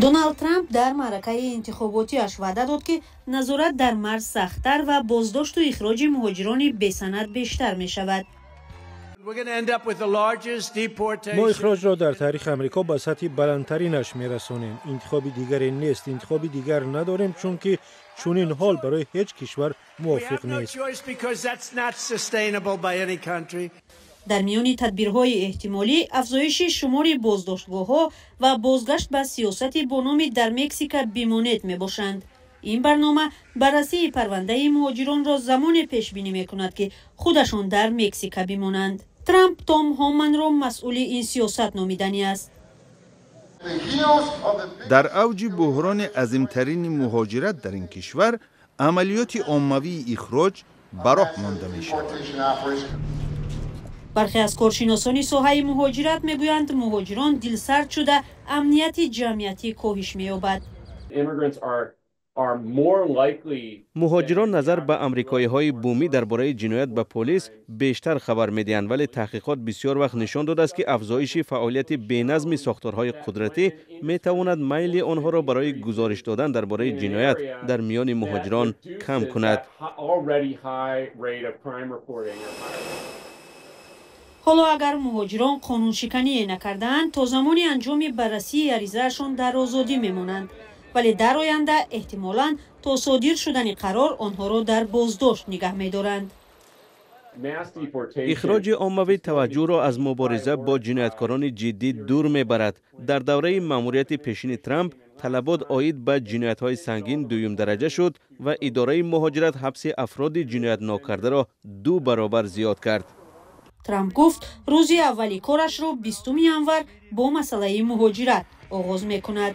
Доналд Трамп дар маъракаи интихоботиаш ваъда дод, ки назорат дар марз сахттар ва боздошту ихроҷи муҳоҷирони бесанад бештар мешавад. Мо ихроҷро дар таърихи Амрико ба сатҳи баландтаринаш мерасонем. Интихоби дигаре нест, интихоби дигар надорем, чунки чунин ҳол барои ҳеҷ кишвар мувофиқ нест. Дар миёни тадбирҳои эҳтимолӣ афзоиши шумори боздоштгоҳҳо ва бозгашт ба сиёсати бо номи «Дар Мексика бимонед» мебошанд. Ин барнома баррасии парвандаи муҳоҷиронро замоне пешбинӣ мекунад, ки худашон дар Мексика бимонанд. Трамп Том Ҳоманро масъули ин сиёсат номиданӣ аст. Дар авҷи буҳрони азимтарини муҳоҷират дар ин кишвар амалиёти оммавии ихроҷ ба роҳ монда мешавад. Бархе аз коршиносони соҳаи муҳоҷират мегӯянд, муҳоҷирон дилсард шуда, амнияти ҷамъиятӣ коҳиш меёбад. Муҳоҷирон назар ба амрикоиҳои бумӣ дар бораи ҷиноят ба полис бештар хабар медиҳанд, вале таҳқиқот бисёр вақт нишон додааст, ки афзоиши фаъолияти беназми сохторҳои қудратӣ метавонад майли онҳоро барои гузориш додан дар бораи ҷиноят дар миёни муҳоҷирон кам кунад. Ҳоло агар муҳоҷирон қонуншикание накардаанд, то замони анҷоми баррасии аризаашон дар озодӣ мемонанд, вале дар оянда эҳтимолан то содир шудани қарор онҳоро дар боздошт нигаҳ медоранд. Ихроҷи оммавӣ таваҷҷӯҳро аз мубориза бо ҷинояткорони ҷиддӣ дур мебарад. Дар давраи маъмурияти пешини Трамп талабот оид ба ҷиноятҳои сангин дуюмдараҷа шуд ва идораи муҳоҷират ҳабси афроди ҷиноятнокардаро 2 баробар зиёд кард. Трамп гуфт, рӯзи аввали корашро 20 январ бо масъалаи муҳоҷират оғоз мекунад.